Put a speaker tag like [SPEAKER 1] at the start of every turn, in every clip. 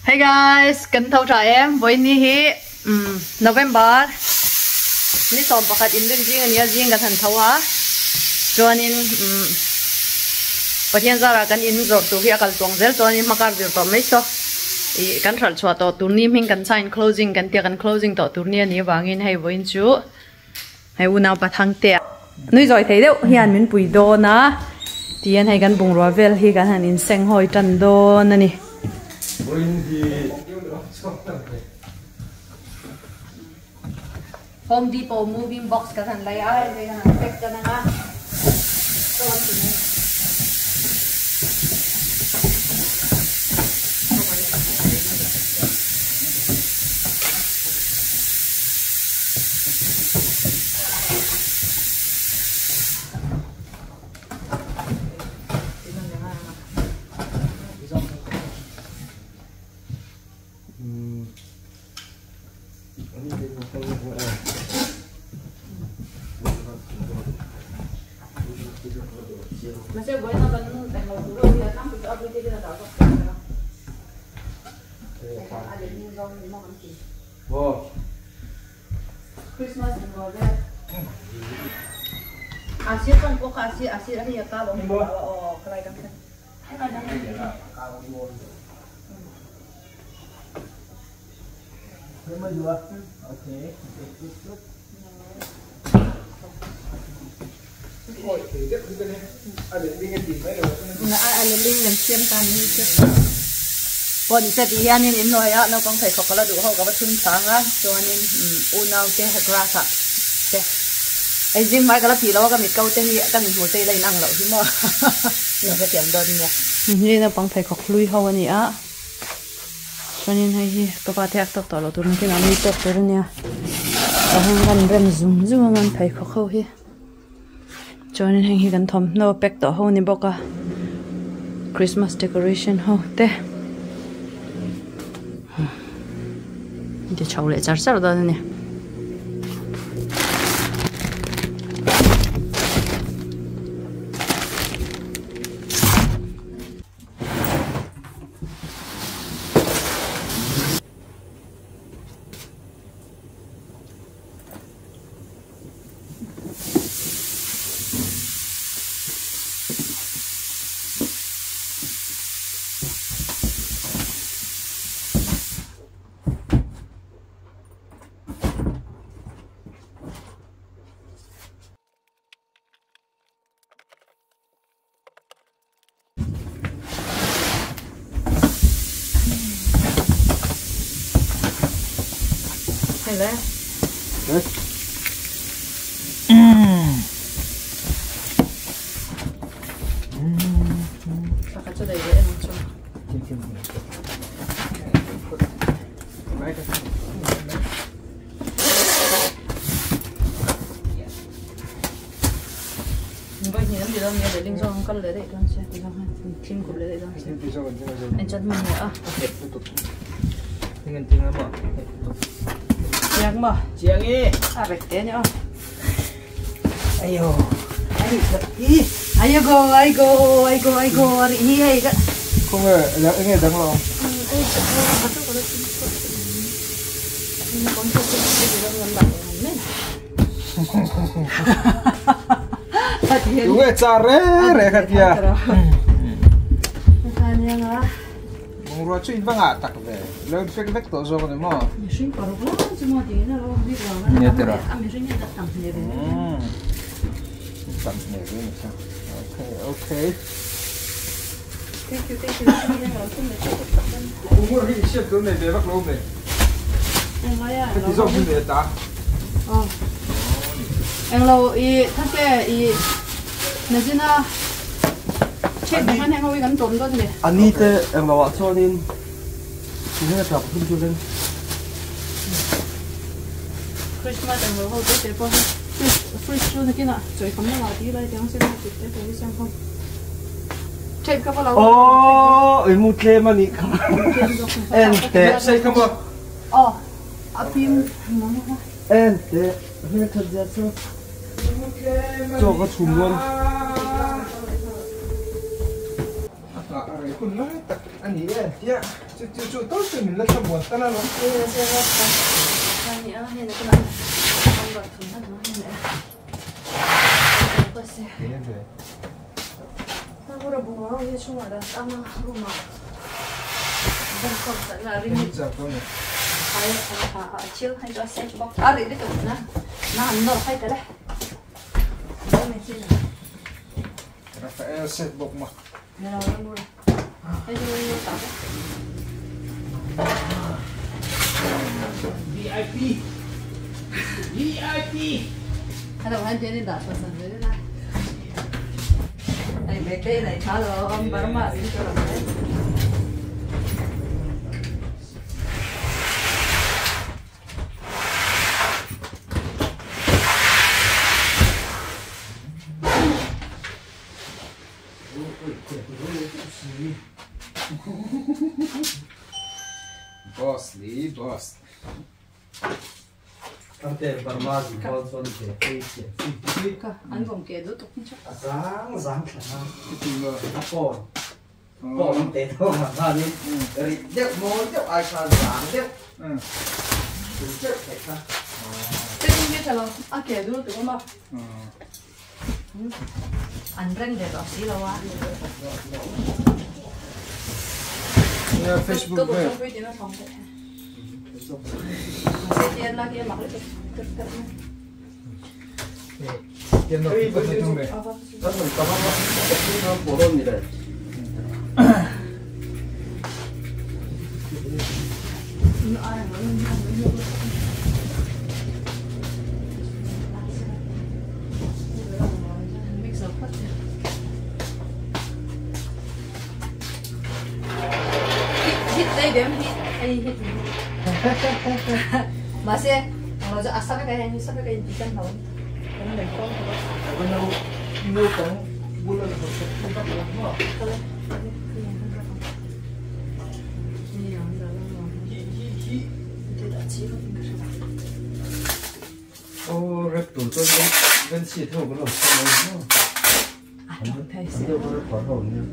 [SPEAKER 1] Hey guys, kan tho tha em vawiin ni hi November ni 11 inrin zing ania zing kan han tho a chuanin Pathian zara kan in zawrh tur hi a kal tuang zel chuanin hma kar zir tawh mai saw ih kan hralh chhuah tawh tur ni hming kan sign closing kan tia kan closing tawh tur ni anih avangin hei vawiin chu Hei unau pathang te nui zawi thei deuh hian min pui dawn a tihian hei kan bungrua vel hi kan han inseng hawi tan dawn a ni. Home Depot moving box kan han lei a hei kan han pack tan ang a. Pawh ni se tih hianin in hnuaiah naupang pheikhawk ka la duh ho ka va thun chang a chuanin unau te grass ah te ei zing hmai ka la phih lo a ka mit ko te hi ka mit hmul te hi la inang loh hi maw lo hrethiam dawn nia. Hei naupang pheikhawk hlui ho a ni a chuanin hei hi ka pa te a tawk tawh loh tur nakinah mi tawk tur a nia tah hian kan rem zung zung ang an pheikhawk ho hi. Chuanin heng hi kan thawmhnaw pack tawh ho a ni bawk a christmas decoration ho te ti chho leh char char dawn a ni.
[SPEAKER 2] Tunge char re re kha tia. Bungrua chu in va ngah tak ve. Lo in fek vek tawh zawk a ni maw? Nia tira. Tam hle ve ni kha. Okay, okay. Bungrua hi i hriat tur nei ve vak lo ve. Heti zawk hi ve ta.
[SPEAKER 1] Englo i thake i nazina check khan heng ho hi kan tawm dawn ni.
[SPEAKER 3] Ani te englo ah chuanin tinge tap hun chu reng.
[SPEAKER 1] Christmas englo ho te te pawh hi fridge fridge chu nakinah chawi kham lamah tih lai tiang se te te hi siam ho. Tape ka va lo.
[SPEAKER 3] Aww i mu tlem anih kha. En teh.
[SPEAKER 2] Sei kha maw.
[SPEAKER 1] Aw a pim.
[SPEAKER 3] En teh hmelthat zia chu.
[SPEAKER 2] Chaw ka chhum dawn. hun lai tak a ni e tia chu chu chu tawk chu min la thlamuan tan a lawm. Rafael set bawk ma. VIP VIP Boss li boss.
[SPEAKER 3] Ante Burma zin kawl chuan ke phei chiah chi.
[SPEAKER 1] Ka an vawm ke duh tuk chu.
[SPEAKER 3] A zang zang thla na.
[SPEAKER 2] A
[SPEAKER 3] pawn pawn te tho ang khanin rit deuh mawi deuh ai khan zang deuh tum teuh theih kha.
[SPEAKER 1] Te in hi tha lo a ke duh tuk a maw. An reng ve tawh si lo a.
[SPEAKER 2] Facebook ve.
[SPEAKER 3] Oh, rep tur chuan ven chhiat ho kan lo chhung mai maw? An deuh kha rep ho nia.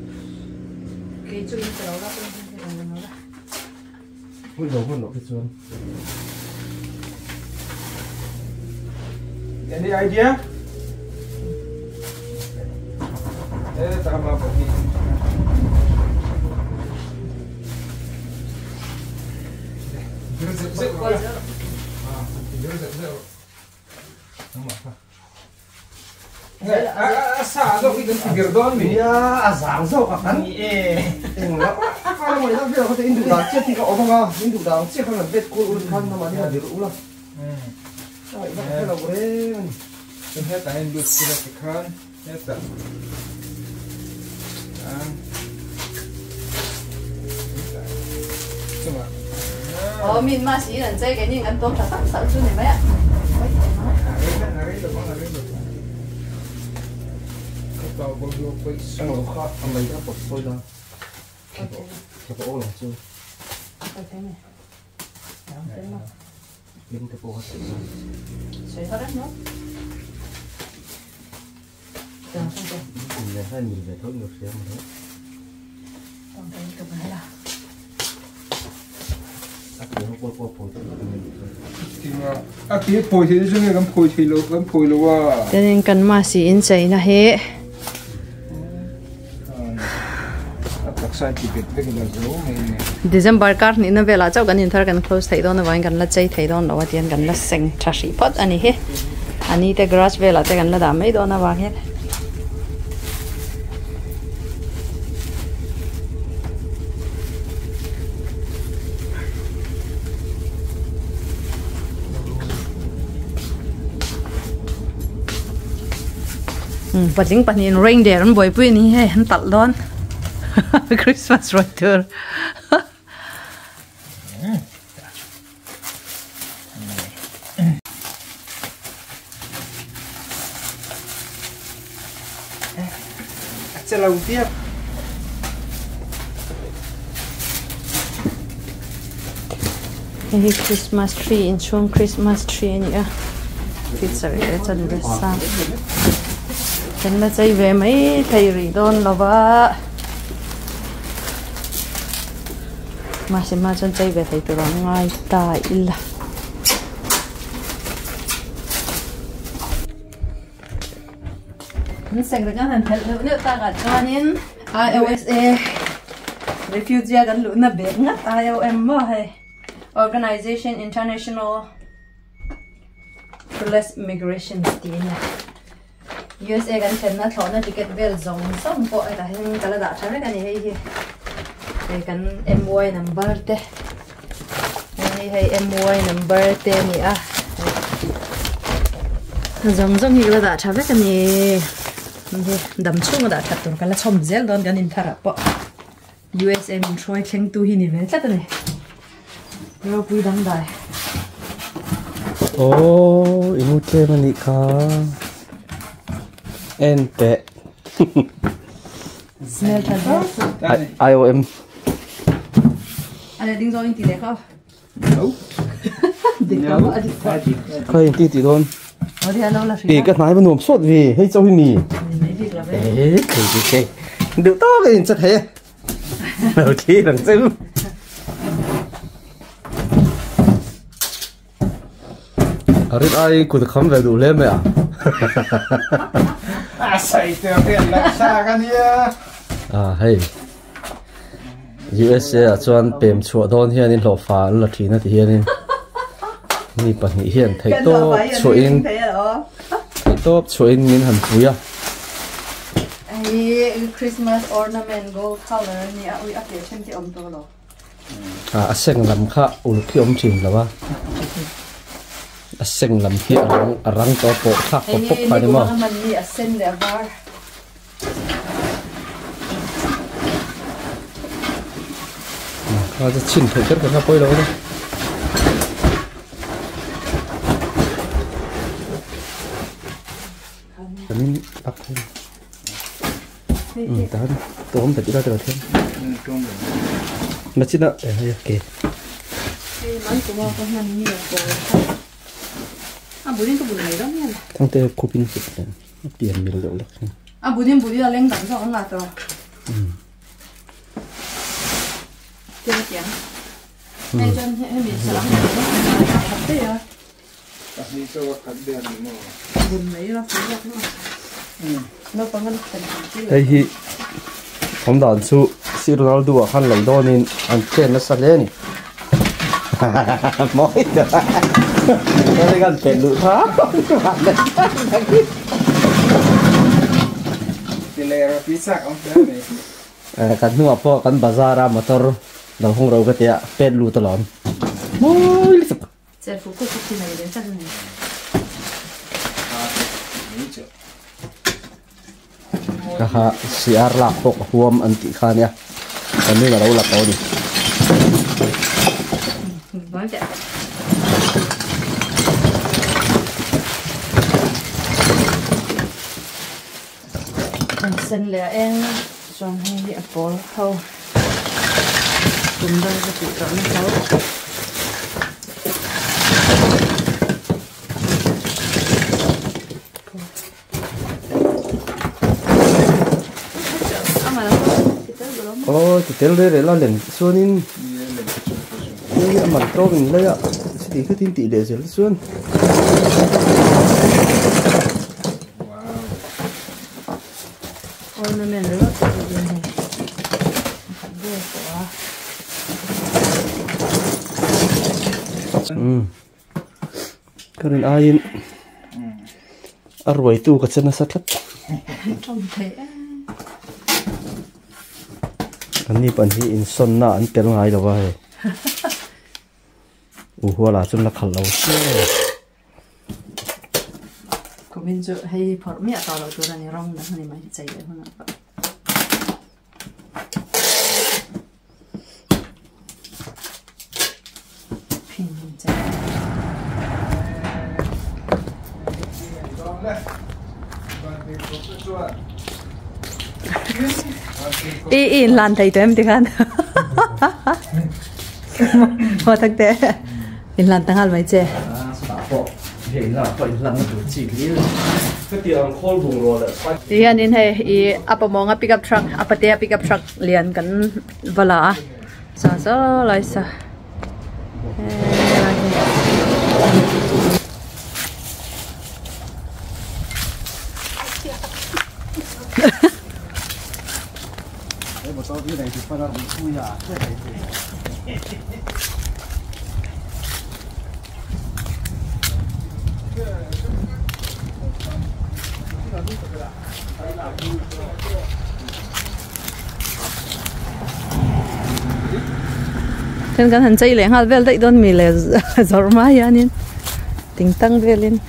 [SPEAKER 3] Hun lo hun loh khi chuan.
[SPEAKER 2] Any idea? Eh, tama ba ni?
[SPEAKER 3] Nia a zang zawk a kan eng la a mai na vel kha te in duh dan chiah khi ka awm anga in duh dan chiah khan an bet kual ul khan namah hian a dirh ula a ngaihna ka hre lo reng a ni.
[SPEAKER 2] Hetah hian lut kula tikhan hetah
[SPEAKER 1] Aw min ma si an chei keini kan tawm tha tak tak chu ni mai a.
[SPEAKER 2] A ke phawi thei chu nge kan phawi thei lo kan phawi lo a.
[SPEAKER 1] Chuanin kan masi in cheina hi.
[SPEAKER 2] A taksa in ti bet vek ila zo mai nge.
[SPEAKER 1] December kar hnihna velah chauh kan inthar kan close theih dawn avangin kan la chei thei dawn lo a tihian kan la seng tha hrih phawt a ni hi. A ni te garage velah te kan la dah mai dawn avangin. Patling pahnihin reindeer an buaipui a ni hei an talh dawn Christmas ruai tur. Hei hi Christmas tree inchhung Christmas tree a ni a picture leh chanve sang kan la chei ve mai thei rih dawn lo va. Christmas hma chuan chei ve thei tur ang ngai ta ila. An sek reng a han phelh neuh neuh tak ah chuanin IOSA refugee a kan luhna bag ngat IOM maw hei Organization International for Less Immigration tih a nia USA kan thlenna thlawhna ticket vel zawng zawng pawh hetah hian ka la dah tha vek a ni hei hi hei kan MY number te hei hei MY number te a ni a zawng zawng hi ka la dah tha vek a ni hei dam chhunga dah that tur ka la chhawm zel dawn kan inthar ah pawh USA min hruai thleng tu hi ni ve tlat a ni ropui dangdai.
[SPEAKER 3] Aww i mu tlem a nih kha en teh.
[SPEAKER 1] Smell tha hle.
[SPEAKER 3] IOM.
[SPEAKER 1] A leh ding zawng in ti leh kha. No. Dik lo a dik tawh.
[SPEAKER 3] Kha in ti ti dawn. E ka hnai va nuam sawt ve hei chauh hi mi. E thei thei thei. Duh tawk in cha thei. Lo thi rang cheu. A rit ai kut kham ve duh hle mai a.
[SPEAKER 2] A sai te rian la sa ka nia.
[SPEAKER 3] A hei. USA ah chuan pem chhuah dawn hianin hlawhfa an la thin a ti hianin mi pahnih hian theih tawp chhuahin theih tawp chhuahin min han pui a.
[SPEAKER 1] Hei Christmas ornament gold color a nia ui a ke then te awm tawh lo.
[SPEAKER 3] A seng lam kha uluk hi awm thin lo a a seng lam hi a rang a rang tawh a pawh thlak pawp pawp kha a ni maw.
[SPEAKER 1] Hei ni ni a sen leh a var.
[SPEAKER 3] Kha chu chhin theih kher kher kha pawi lo a ni. Kanin pak thei. Um tahan tawm bet ila tilo thlen. Machina e hei a ke.
[SPEAKER 1] Hei man kuma ka hman mi a pawl. A bulin ka bul mai dawn hian.
[SPEAKER 3] Thangte khupin kut nen. A pian mil deuh lek hian.
[SPEAKER 1] A bunin buli a leng dang zawk ang a tawh. Tiang tiang. Hei chuan hemi salang hi a khat daih a.
[SPEAKER 2] Pahnih chu a khat ber ni maw?
[SPEAKER 1] Bun mai ila fur zawk maw? Naupang an thlen thei chi.
[SPEAKER 3] Hei hi awm dan chu Sir Ronaldo ah khan lei dawnin an chen nasa hle a ni. Mawi ta. Hei kan pet luh tha. Kan hnungah pawh kan bazar a motor lo hung ro ka tia pet lut alawm. Mawi lutuk. Ka ha CR lak pawh ka huam an tih kha ania kan rin a lo la tawh a ni.
[SPEAKER 1] Sen leh a eng chuan hei hi a pawl ho tum dang ka tih tawh na tho.
[SPEAKER 3] Aw ti tel reh reh la lem chuanin hei a man tlawm in lai a chuti khatin tih leh zel te chuan.
[SPEAKER 1] Ornament ringawt pawh hi hei a khat vel tawh a.
[SPEAKER 3] Umm ka rin aiin a ruaitu ka che nasa tlat.
[SPEAKER 1] Tawng thei em.
[SPEAKER 3] An ni pan hi insawnna an tel ngai lo va hei. U huala chuan la khalh lo se.
[SPEAKER 1] Kumin chu hei phawrh miah tawh loh tur a ni rawng dang a ni mai chei leh hunah pawh. I i inhlan thei tawh em tikhan Haw tak teh inhlan ta nghal mai che. Ti hianin hei i a pawmawng a pickup truck a patea pickup truck lian kan va la a. Sa saw lai sa helai hi. Then kan han chei leh nghal vel daih dawn mi le zawrh hma hianin ting tang velin.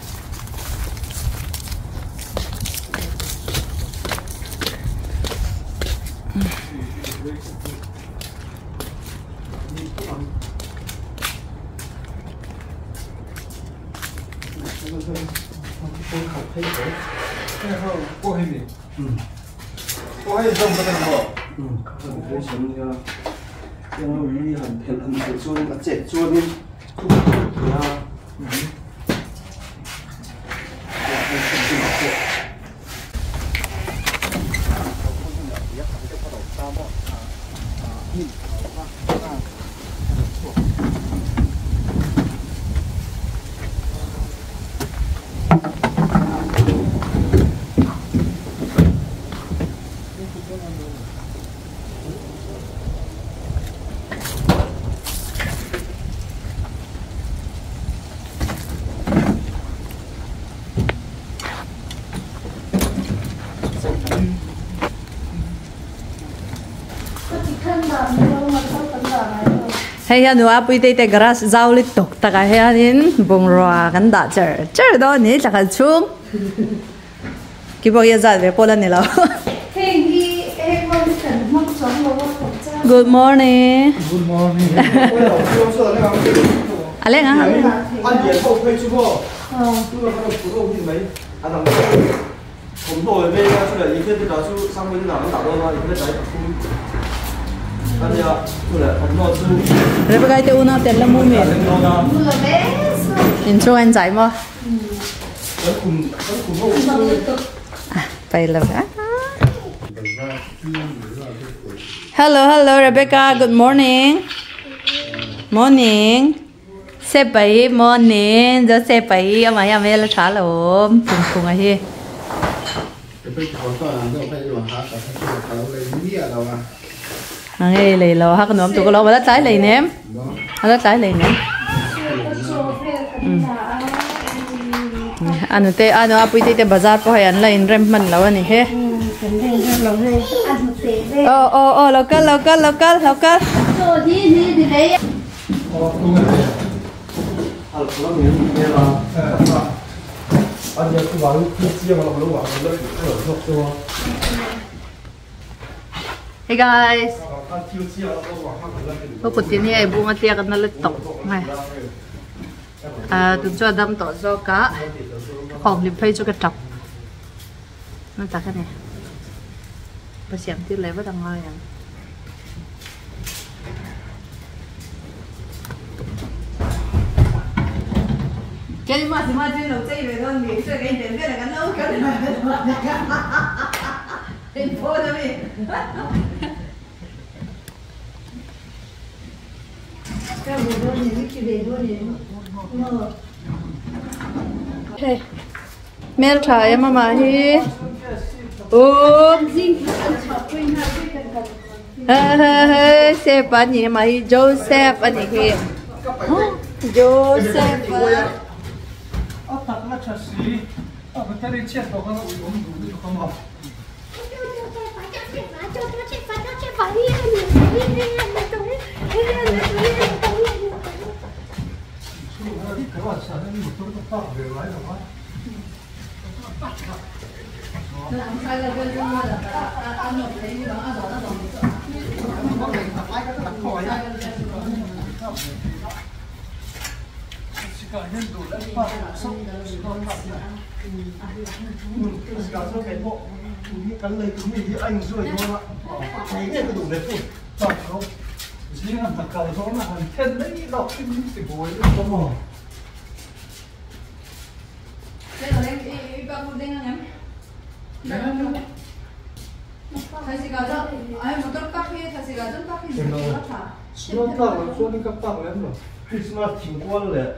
[SPEAKER 1] Hei hian nu a puite te garage zau lit tuk takah hianin bungrua kan dah cher cher dawn a ni thla khat chhung ki pawh hi a zat ve pawh la ni lo. Good morning.
[SPEAKER 2] Good morning.
[SPEAKER 1] A leng ang. Rebecca te unau tel la mu mi. In chu an zai maw? Pai lo. Hello, hello Rebecca, good morning. Morning. Se pai morning, jo se pai ama ya mel tha lo phung phung a hi. Nge lei lo hak nuam tu ko lo la tlai lei nem. La tlai lei nem. Anu te anu a pui te te bazar pawh hei an la in rem hman lo a ni he. Aw aw aw lo kal lo kal lo kal lo kal. Hey guys. Ko kutin hi ei bunga tliak an la tawk mai. A tun chu a dam tawh zawk a. Ka khawm hlim phei chu ka tap. Na tak a ni. Va siam tir leh vat ang ngai ang. Hmel tha em amah hi um Joseph a ni amah hi Joseph a ni hi Joseph
[SPEAKER 2] a takna tha si a battery chhiat tawh khan a ui awm duh lutuk a maw. Chuan tlak loh chuan in ka pak lem lo.
[SPEAKER 3] Christmas thingkual leh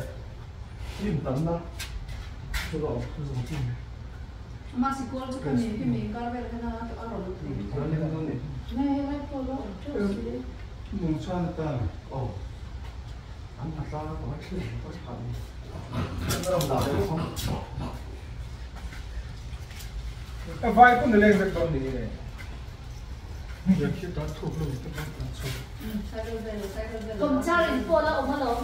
[SPEAKER 3] hlim tamna chu ka awm thu zawng chu ni.
[SPEAKER 2] Mung chuan atan.
[SPEAKER 3] Aw. An hna tlang a panga thil ang pawh tha ni. An ram dah leh lawk ang.
[SPEAKER 2] A vai pawh ni leng vek dawn ni e. Khi ta thuk lo te pawh kan chho.
[SPEAKER 4] Kawmchar in pawh la awm alawm.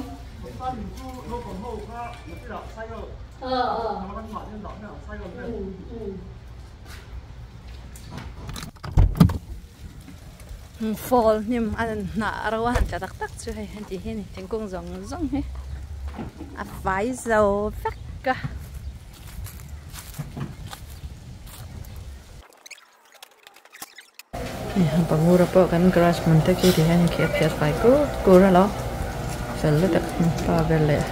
[SPEAKER 1] Fall hnim a hnah ro a han tla tak tak chu hei heti hi a ni thingkung zawng zawng hi a fai zo vek a. Pangura pawh kan garage hmun te khi ti hian in khi a phiat fai kur kur a lo fel lutuk pa ber leh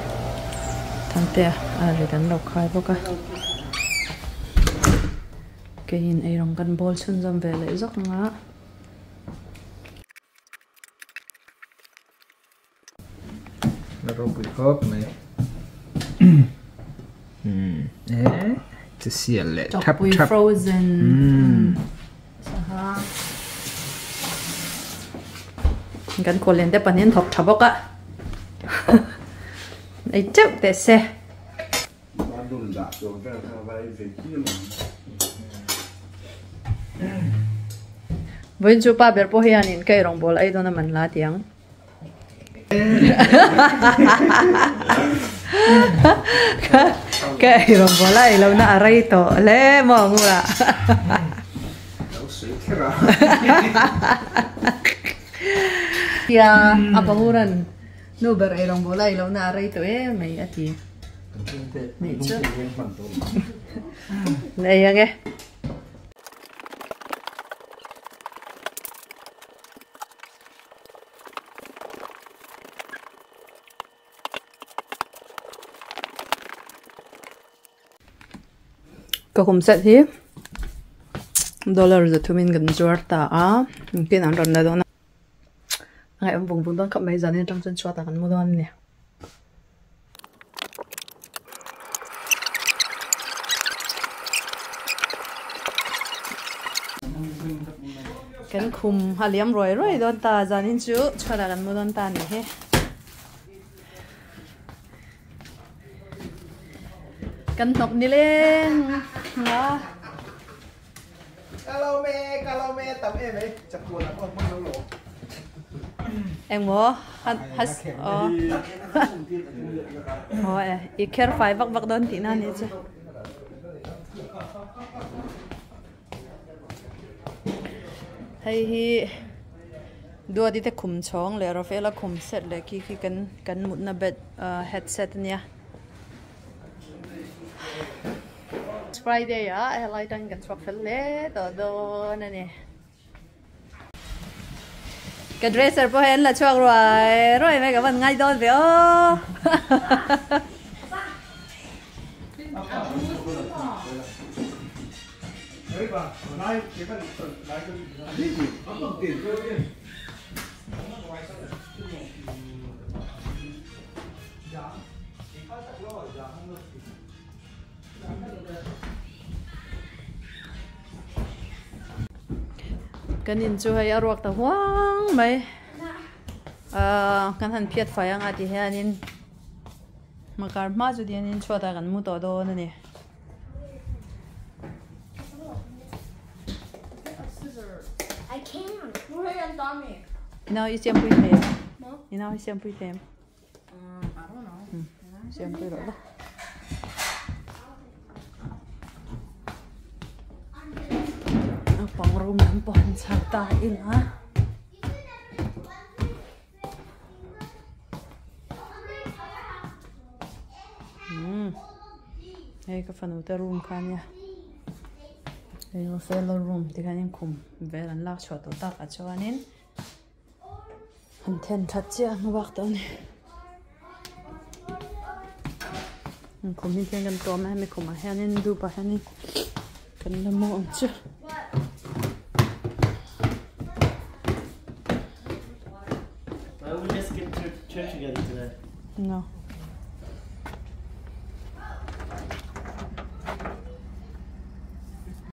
[SPEAKER 1] Thangtea a rit an lo khai bawk a keiin eirawng kan bawl chhunzawm ve leh zawk ang a.
[SPEAKER 5] A ropui khawp mai e chu sial leh thap thap
[SPEAKER 1] frozen sangha kan kawllen te pahnih an thawk tha bawk a ei teuh teh se. Vawiin chu pa ber pawh hianin ka eirawng bawl ei dawn a man la ti ang. Ka eirawng bawl a ei lohna a rei tawh hle maw ngura. Tia a pahuran nu ber eirawng bawl a ei lohna a rei tawh em mai a ti. Nih chu. Nei ang e. Ka kum set hi dollar za thumin kan zuar ta a engtin an rawn la dawn a ngaihawm vung vung dawn khawp mai zanin atang chuan chhuatah kan mu dawn a ni. Kan khum a liam ruai ruai dawn ta zanin chu chhuatah kan mu dawn ta a ni hi. Kan hnawk nileng a. Engmaw aw e i kher fai vak vak dawn tihna a nih chu. Hei hi Duati te khum chhawng leh Rafaela khum set leh khi khi kan kan mutna bed headset a nia. Friday ah helai tangin kan chhuak fel hle tawh dawn a ni. Ka dresser pawh hi an la chhuak ruai ruai mai ka van ngai dawn ve aw. Kan in chu hei a ruak ta huang mai ahh kan han phiat fai anga ti hianin makar hma chu tihianin chhuatah kan mu tawh dawn a ni. Inau i siampui thei em? Inau i siampui thei em? Siampui rawh la. Naupang room lam pawh an chhak ta ila. Hei ka fanu te room kha ania. Hei Rafaela room tikhanin khum vel an lak chhuah tawh takah chuanin. An then that chiah a hma bak tawh a ni. Khum hi khian kan tuam a hemi khumah hianin dupah hianin kan la mu ang chu. No.